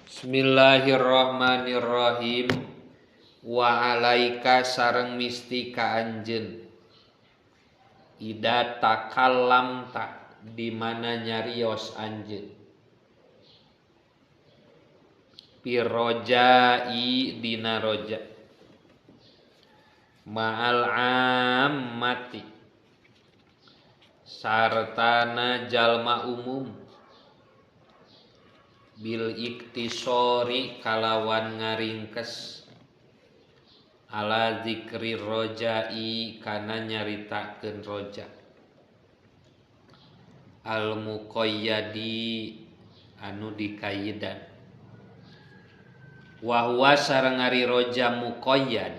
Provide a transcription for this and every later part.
Bismillahirrahmanirrahim. Wa alaika sareng misti ka anjeun. Ida takallamta di mana nyarios anjeun. Pirojai dina roja. Ma'al ammati sartana jalma umum. Bil iktisori kalawan ngaringkes ala zikri rojai kana nyaritakeun roja al muqayyadi anu dikayidan wa huwa sareng ari roja muqayyad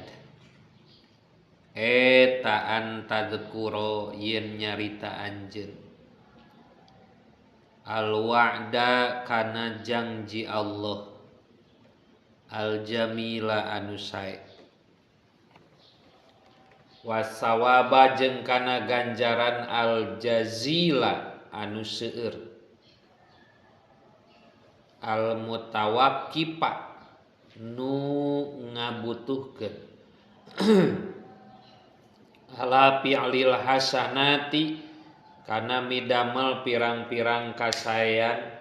eta antadzkuro yen nyarita anjeun al-wa'da kana jangji Allah al-jamila anu sae wasawaba jeung kana ganjaran al-jazila anu seueur al-mutawakkifa nu ngabutuhkeun ala fi'lil hasanati kana midamel pirang-pirang kasaean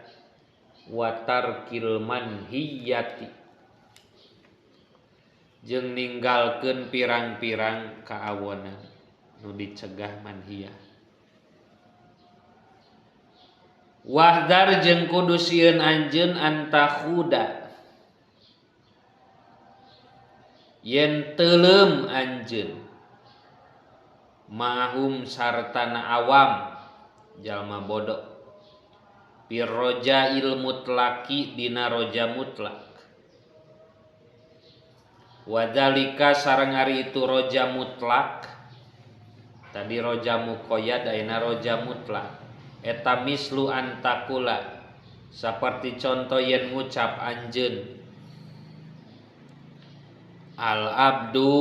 watarkil manhiyati jeung ninggalkeun pirang-pirang kaawonan nu dicegah manhiyah wahdar jeung kudu sieun anjeun antakhuda yen teuleum anjeun mahum sartana awam jalma bodoh pirroja il mutlaki dina roja mutlak wadzalika sareng ari itu roja mutlak tadi roja muqayyad ayeuna roja mutlak eta mislu antakula saperti conto yen ngucap anjeun al abdu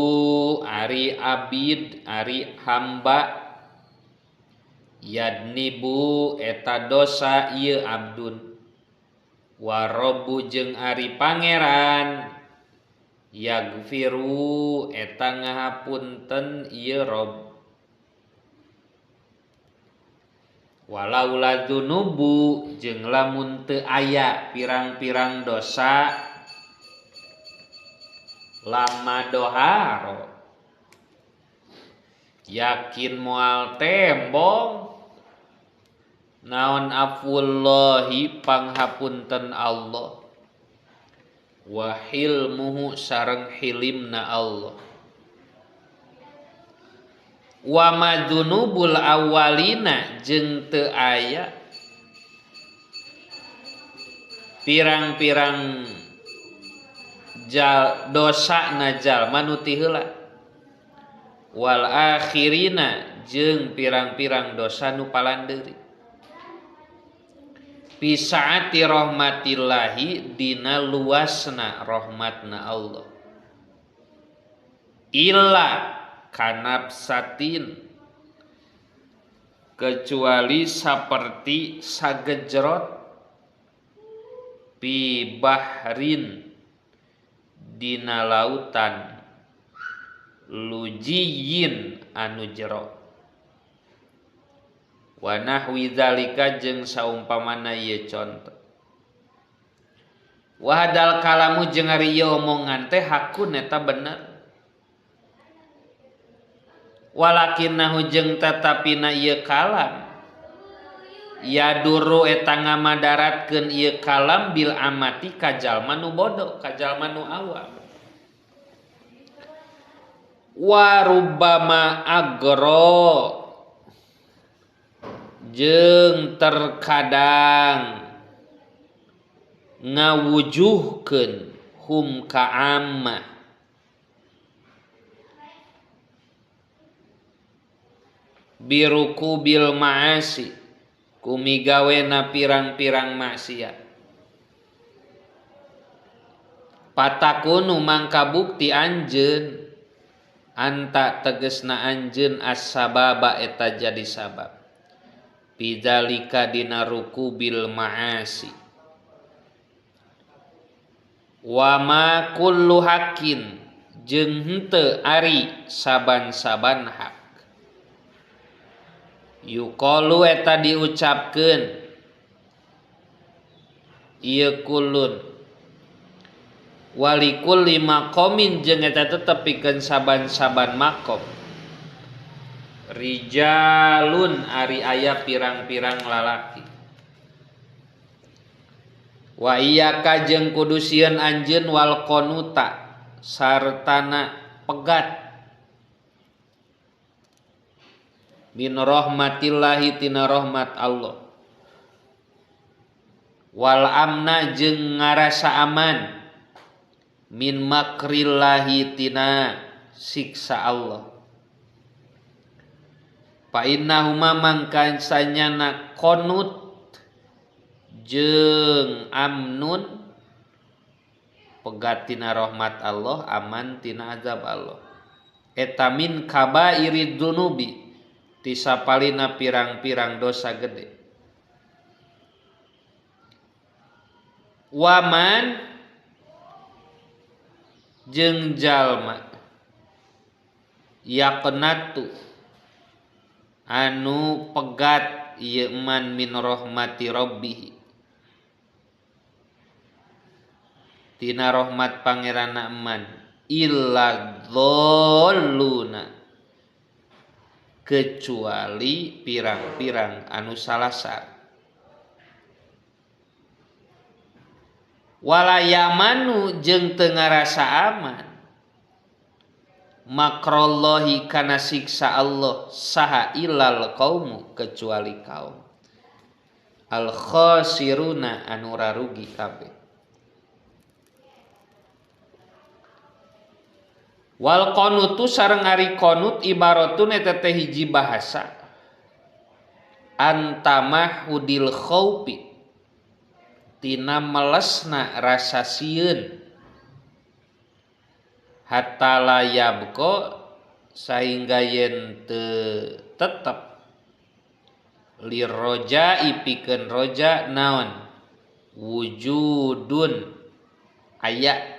ari abid ari hamba yadnibu eta dosa ieu abdun warobu jeung ari pangeran yagfiru eta ngahapunten ieu rob walaula dzunubu jeung lamun teu aya pirang-pirang dosa lama doharo yakin moal tembong naon afullahi panghapunten Allah wa hilmuhu sareng hilimna Allah wa madzunubul awwalina jeung teu aya pirang-pirang dosa na jalma nu ti heula wal akhirina jeung pirang-pirang dosa nu palandeuri fi saati rahmatillahi dina luasna rahmatna Allah illa kanabsatin kecuali saperti sagejrot fi bahrin dina lautan lujiyin anu jero wa nahwi dzalika jeung saumpamana ieu conto wa hadal kalamu jeung ari ieu omongan teh hakun eta bener walakinnahu jeung tatapina ieu kalam yaduru eta ngamadaratkeun ieu kalam bil amati ka jalma nu bodoh ka jalma nu awam wa rubbama agro jeung terkadang ngawujuhkeun hum ka ammah biruku bil ma'asi kumigawena pirang-pirang maksiat patakunu mangka bukti anjeun anta tegesna anjeun as-sababa eta jadi sabab bidzalika dina rukubil ma'asi Wa ma kullu hakin jeung henteu ari saban-saban hak yuqalu eta diucapkeun ieu kullun walikulli maqamin jeung eta tetep pikeun saban-saban maqam rijalun ari aya pirang-pirang lalaki wa iyyaka jeung kudu sieun anjeun wal qanuta sartana pegat min rahmatillahi tina rahmat Allah wal amna jeung ngarasa aman min makrillahi tina siksa Allah fa innahuma mangka sanyana qanut jeung amnun pegat tina rahmat Allah aman tina azab Allah eta min kabairid dzunubi tisapalina pirang-pirang dosa gede waman jeung jalma yaqnatu anu pegat ieu man min rahmati rabbih tina rahmat pangeranna eman illa dzalluna kecuali pirang-pirang anu salasar wala yamanu jeung teu ngarasa aman makrollahi kana siksa Allah saha ilal qaumu kecuali kaum al khasiruna anu rarugi kabeh wal qanutu sareng ari qanut ibaratun eta teh hiji bahasa antamahudil khaufi tina melesna rasa sieun hatta la yabqa sahingga yen teu tetep lirroja'i pikeun roja naon wujudun aya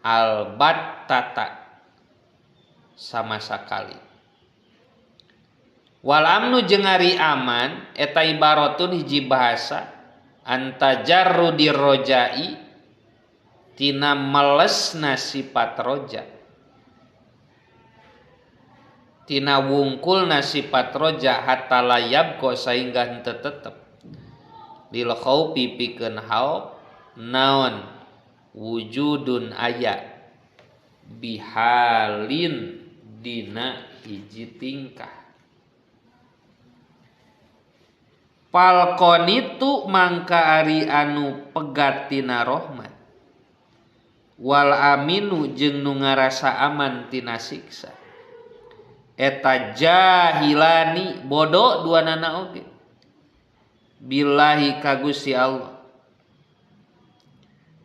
albattata sama sakali wal amnu jeung ari aman eta ibaratun hiji bahasa antajarrudir roja'i tina melesna sifat roja tina wungkulna sifat roja hatta la yabqa sahingga henteu tetep lil khaufi pikeun khauf naon wujudun aya bihalin dina hiji tingkah palqonitu mangka ari anu pegat tina rahmat wal aminu jeung nu ngarasa aman tina siksa eta jahilani bodoh duanana oge billahi ka Gusti Allah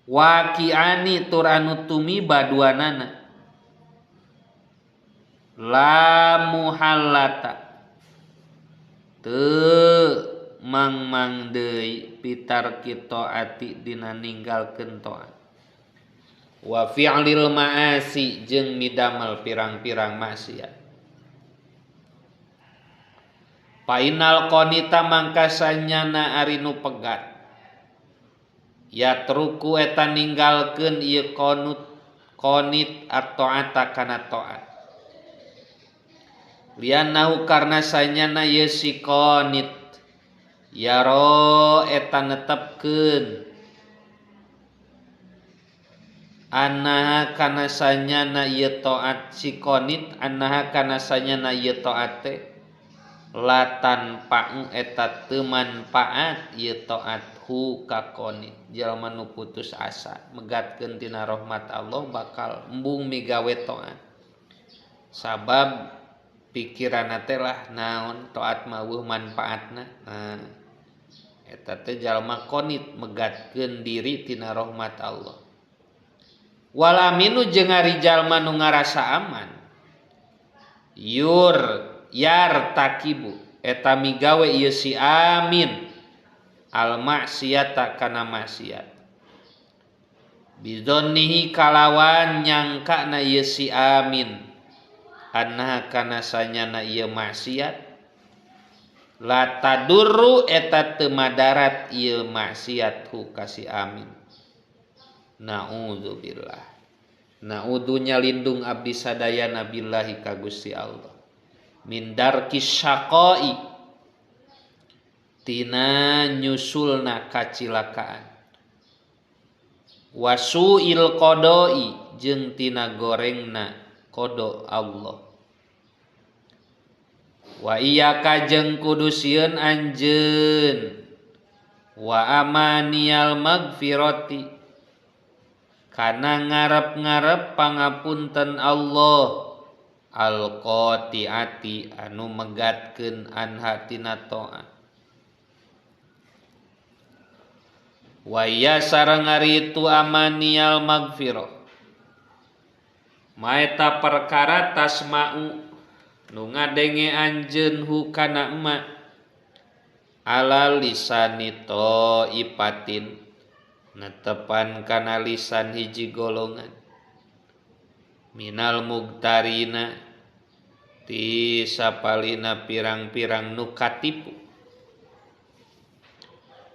waqi'ani tur anu tumiba duanana la muhallata teu mangmang deui pitar kitaati dina ninggalkeun taat wa fi'lil ma'asi jeung midamel pirang-pirang maksiat fa innal qanita mangka sanyana ari nu pegat yatruku eta ninggalkeun ieu qanut qanit at-ta'ata kana taat lianahu karna sanyana ieu si qanit yaro eta netepkeun annaha kana sanyana ieu taat si qanit annaha kana sanyana ieu taat teh latan pa'u eta teu manfaat ieu taat hu ka qanit jalma nu putus asa megatkeun tina rahmat Allah bakal embung migawe taat sabab pikiranna teh lah naon taat mah eueuh manfaatna. Nah eta teh jalma qanit megatkeun diri tina rahmat Allah wal aminu jeung ari jalma nu ngarasa aman yur yar takibu eta migawe ieu si amin al maksiata kana maksiat Bidonnihi kalawan nyangkana ieu si amin anna kana sanyana ieu maksiat la tadurru eta teu madarat ieu maksiat hu ka si amin. Na'udzubillah. Na'udzu nyalindung abdi sadayana billahi ka Gusti Allah min darki syaqai tina nyusulna kacilakaan wasuil qadoi jeung tina gorengna qada Allah. Wa iyyaka jeung kudu sieun anjeun wa amaniyal magfirati kana ngarep-ngarep pangapunten Allah alqatiati anu megatkeun anha tina taat. Wa ya sareng ari itu amaniyal magfirah maeta perkara tasma'u nu ngadenge anjeun hu kana emak ala lisani taifatin netepan kana lisan hiji golongan minal mugtarina ti sapalina pirang-pirang nu katipu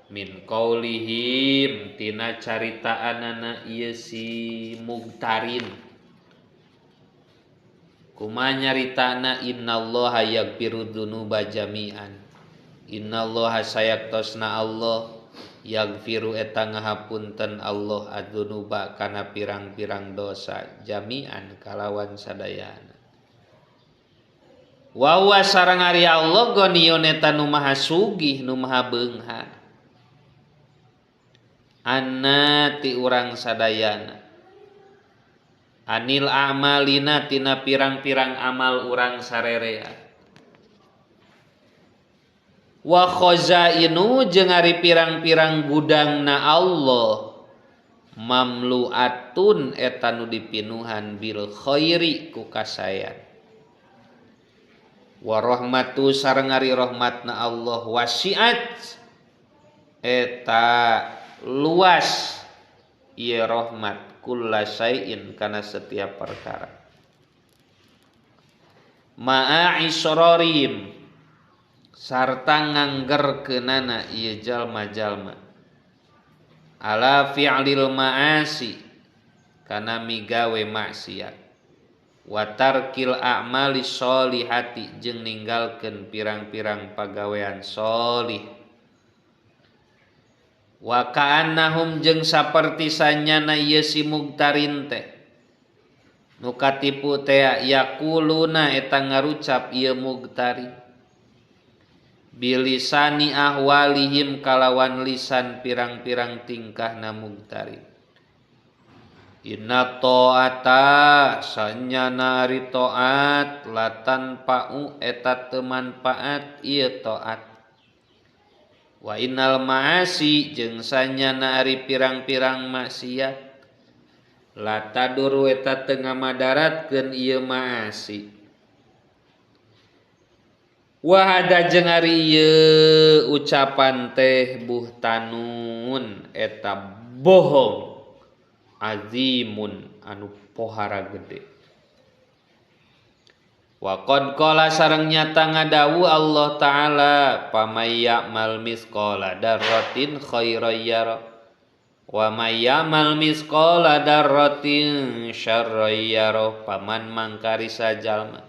min qaulihim tina caritaanana ieu si mugtarin. Kumaha nyaritana innallaha yaghfiru dzunuba jami'an innallaha sayaktosna Allah yaghfiru eta ngahapunten Allah adzunuba kana pirang-pirang dosa jami'an kalawan sadayana. Wa huwa sareng ari Allah ghaniyun eta nu maha sugih nu maha beunghar anna ti urang sadayana anil amalina tina pirang-pirang amal urang sarerea. Wa khazainu jeung ari pirang-pirang gudangna Allah mamluatun eta nu dipinuhan bil khairi ku kasayan. Wa rahmatu sareng ari rahmatna Allah wasiat eta luas ieu rahmat kulla syai'in kana setiap perkara. Ma'a israrihim sarta nganggerkeunana ieu jalma-jalma ala fi'lil ma'asi kana migawe maksiat wa tarkil a'mali sholihati jeung ninggalkeun pirang-pirang pagawean sholih. Wa ka'annahum jeung saperti sanyana ieu si mugtarin teh nu katipu teh yaquluna eta ngarucap ieu mugtarin bilisani ahwalihim kalawan lisan pirang-pirang tingkahna mugtarin. Inna ta'ata sanyana ari taat latan pa'u eta teu manfaat ieu taat. Wa innal ma'asi jeung sanyana ari pirang-pirang maksiat la taduru eta teu ngamadaratkeun ieu ma'asi. Wa hada jeung ari ieu ucapan teh buhtanun eta bohong azimun anu pohara gede. Wa qad qala sareng nyata ngadawu Allah Ta'ala pamay ya'mal misqala dzarratin khairan yara wa may ya'mal misqala dzarratin syarran yara. Paman mangkari sajalma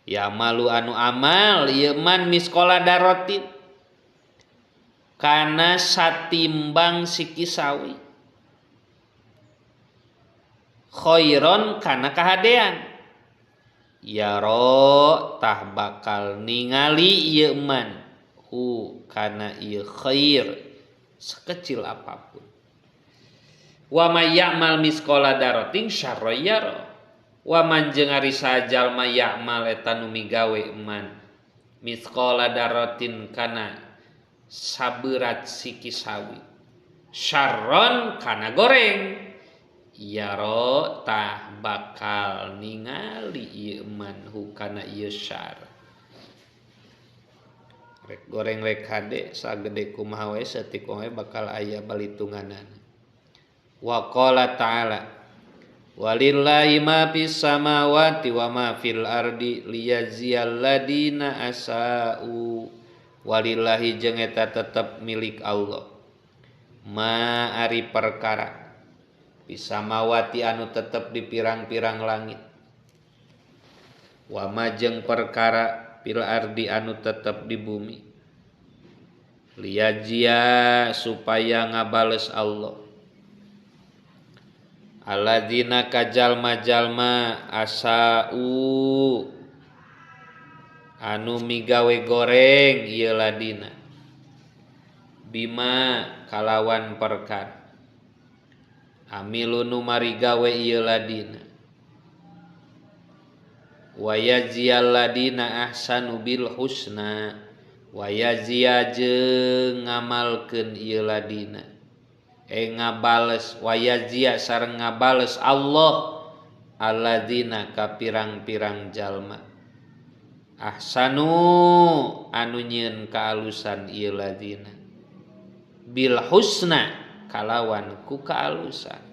ya'malu anu amal ieu man misqala dzarratin kana satimbang siki sawi khairon kana kahadean yaro tah bakal ningali ieu man hu kana ieu khair sekecil apapun. Wa may ya'mal misqala dzarratin syarran yara. Wa man jeung ari sajalma ya'mal eta nu migawe man misqala dzarratin kana sabeurat siki sawi syarron kana goreng yaro tah bakal ningali ieu man hu kana ieu syar. Rek goreng rek hade sagede kumaha we saeutik wae bakal aya balitunganana. Wa qala ta'ala walillahi ma fis samawati wa ma fil ardi liyajziyal ladina asa'u. Walillahi jeung eta tetep milik Allah ma ari perkara fis samawati anu tetep di pirang-pirang langit wa ma jeung perkara fil ardi anu tetep di bumi liyajzia supaya ngabales Allah alladzina kajalma-jalma asa'u anu migawe goreng ieu ladina bima kalawan perkara amilu nu marigawe ieu ladina wa yajziyal ladina ahsanu bil husna wa yajziya jeung ngamalkeun ieu ladina ngabales wa yajziya sareng ngabales Allah alladzina ka pirang-pirang jalma ahsanu anu nyieun kaalusan ieu ladina bil husna kalawan ku kaalusan.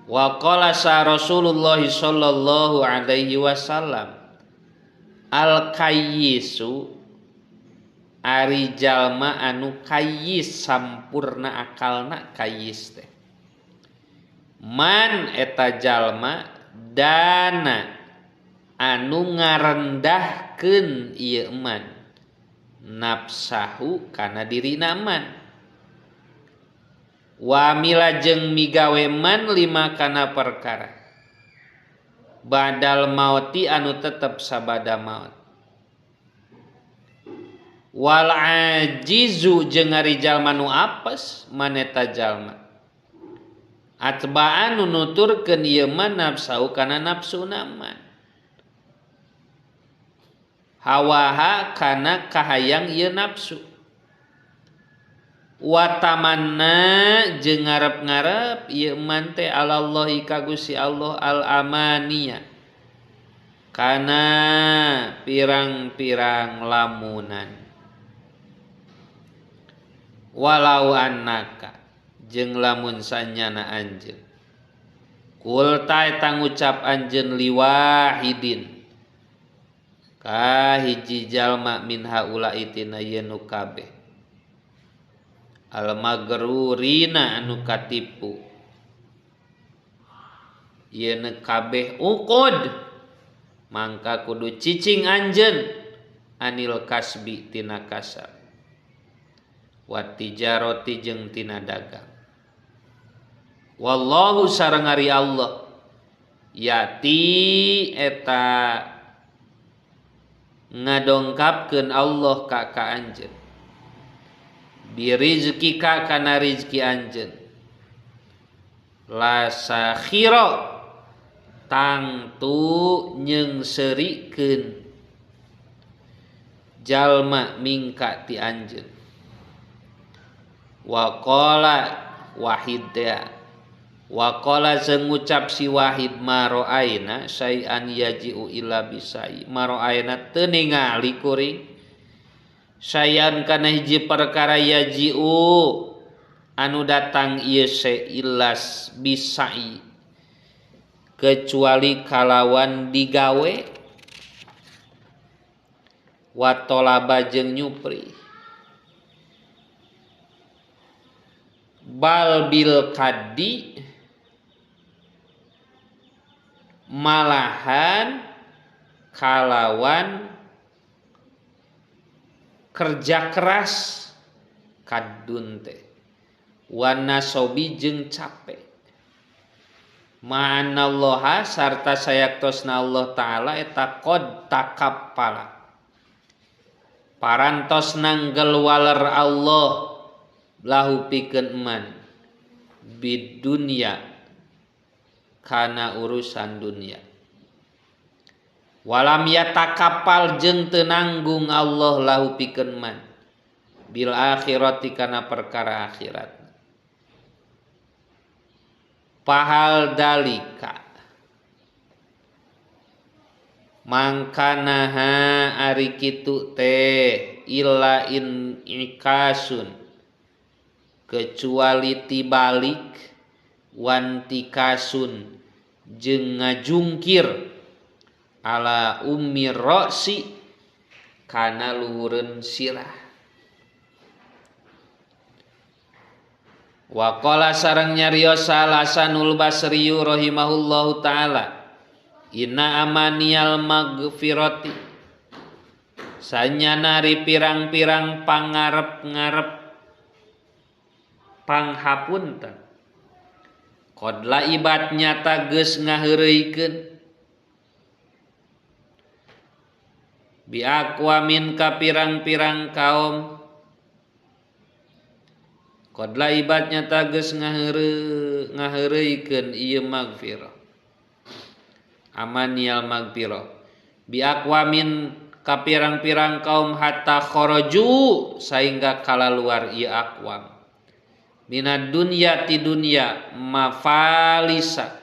Wa qala sa Rasulullah sallallahu alaihi wasallam al kayyisu ari jalma anu kayyis sampurna akalna kayyis teh man eta jalma dana anu ngarendahkeun ieu man nafsahu kana dirina man wa mila jeung migawe man lima kana perkara badal mauti anu tetep sabada maut wal ajizu jeung ari jalma nu apes maneta jalma atba'an nu nuturkeun ieu man nafsahu kana nafsuna man hawaha kana kahayang ieu nafsu wa tamanna jeung ngarep-ngarep ieu man teh alallahi ka Gusti Allah al amaniya kana pirang-pirang lamunan. Walau annaka jeung lamun sanyana anjeun kulta eta ngucap anjeun liwahidin ka hiji jalma min haula itina yeun nu kabeh al magrurina anu katipu yeun kabeh uqud mangka kudu cicing anjeun anil kasbi tina kasab wa tijarati jeung tina dagang. Wallahu sareng ari Allah yati eta ngadongkapkeun Allah ka ka anjeun birizkika kana rizki anjeun la sakhira tangtu nyeungseurikeun jalma mingka ti anjeun. Wa qala wahid ya wa qala ngucap si wahid maro'aina syai'an yaji'u illa bisai maro'aina teu ningali kuring syai'an kana hiji perkara yaji'u anu datang ieu ilas bisai kecuali kalawan digawe wa tolaba jeung nyupri bal bil kadi malahan kalawan kerja keras kadun teh wanasobi jeung capek ma'anallaha sarta sayaktosna Allah ta'ala eta qad takappala parantos nanggel waler Allah lahu pikeun eman bid dunya kana urusan dunia walam yatakapal jeung teu nanggung Allah lahu pikeun man bil akhirati kana perkara akhirat pahal dalika mangkanaha ari kitu teh illa in ikasun kecuali tibalik wantikasun jeung ngajungkir ala ummi ra'si kana luhureun sirah. Wa qala sareng nyarios Hasanul Basri rahimahullahu taala inna amaniyal magfirati sanyana ri pirang-pirang pangarep-ngarep panghapunten qad laibat nyata geus ngaheureuykeun bi aqwamin ka pirang-pirang kaum qad laibat nyata geus ngaheureuykeun ieu magfirah amaniyal magfirah bi aqwamin ka pirang-pirang kaum hatta kharaju sehingga kalaluar ieu aqwam minad dunya ti dunya mafalisa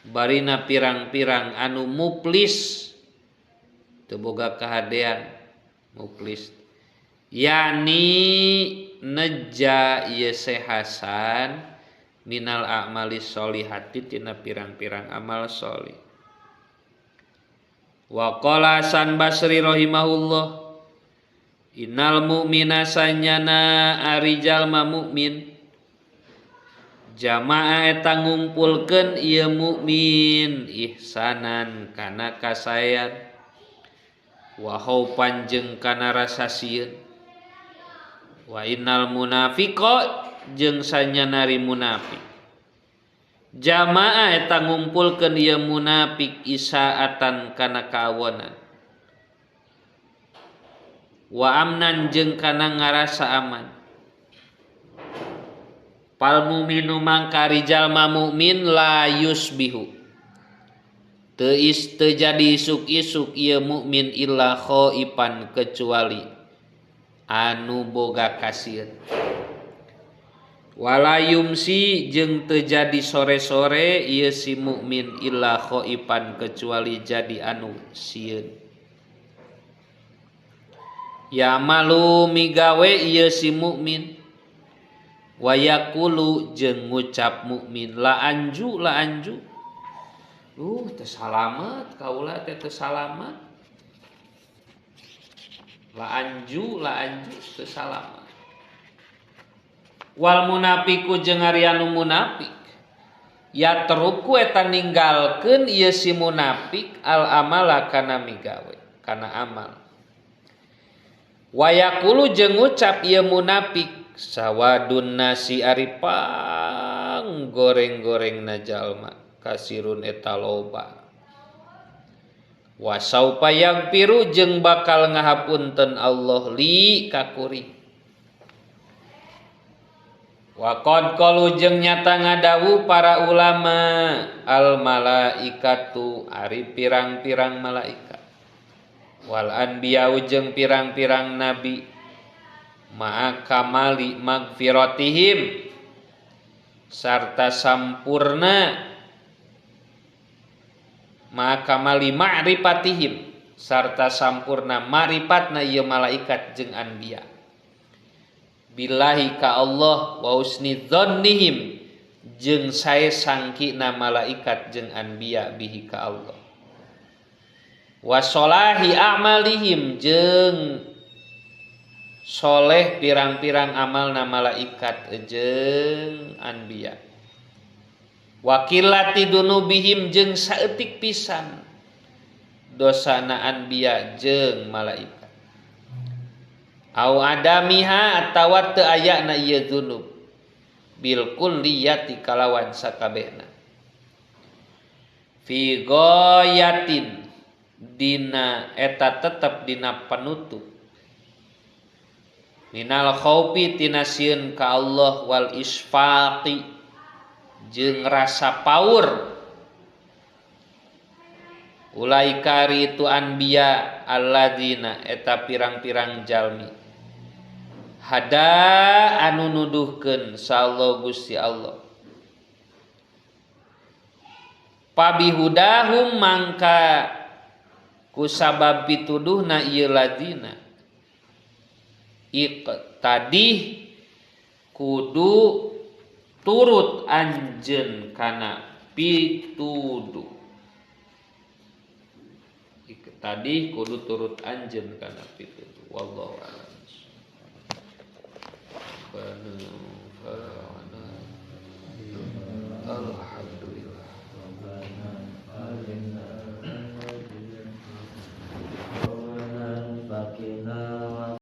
barina pirang-pirang anu muflis teu boga kahadean muflis yani neja ieu Hasan minal a'mali sholihati tina pirang-pirang amal sholih. Wa qala Hasan Basri rahimahullah innal mu'mina sanyana ari jalma mukmin jamaah eta ngumpulkeun ieu mukmin ihsanan kana kasaean wa khaufan jeung kana rasa sieun wa innal munafiqa jeung sanyana ari munafik jamaah eta ngumpulkeun ieu munafik isaatan kana kawonan wa amnan jeung kana ngarasa aman. Pal mukminu mangka jalma mukmin la yusbihu teu teu jadi isuk-isuk ieu mukmin illa khaifan kecuali anu boga kasieun wala yumsi jeung teu jadi sore-sore ieu si mukmin illa khaifan kecuali jadi anu sieun. Ya malu migawe ieu si mukmin wa yaqulu jeung ngucap mukmin la anju la anju teu salamet kaula teh teu salamet la anju teu salamet. Wal munafiku jeung ari anu munafik ya teruku eta ninggalkeun ieu si munafik al amala kana migawe kana amal. Wayaqulu jeung ngucap ieu munafik sawadun nasi ari pang goreng-gorengna jalma kasirun eta loba wasaupa yaghfiru jeung bakal ngahapunten Allah li ka kuring. Wa qad qalu jeung nyata ngadawu para ulama al malaikatu ari pirang-pirang malaikat wal anbiya'u jeung pirang-pirang nabi ma'a kamali magfiratihim sarta sampurna ma'a kamali ma'rifatihim sarta sampurna marifatna ieu malaikat jeung anbiya billahi ka Allah wa husni dzannihim jeung sae sangkina malaikat jeung anbiya bihi ka Allah wa sholahi a'malihim jeung soleh pirang-pirang amalna malaikat jeung anbiya wakilati dunubihim jeung saeutik pisan dosana anbiya jeung malaikat au adamiha atawa teu ayana ieu dzunub bil kulliyati kalawan sakabehna fi ghayatin dina eta tetep dina penutup minal khaufi tina sieun ka Allah wal isfaqi jeung rasa paur ulaika itu anbiya alladzina eta pirang-pirang jalmi hada anu nuduhkeun sallallahu Gusti Allah pabihudahum mangka kusabab pituduhna ieu ladina iqtadih Kudu turut anjeun kana pituduh. Tadi kudu turut anjeun kana pituduh. Wallahu a'lam.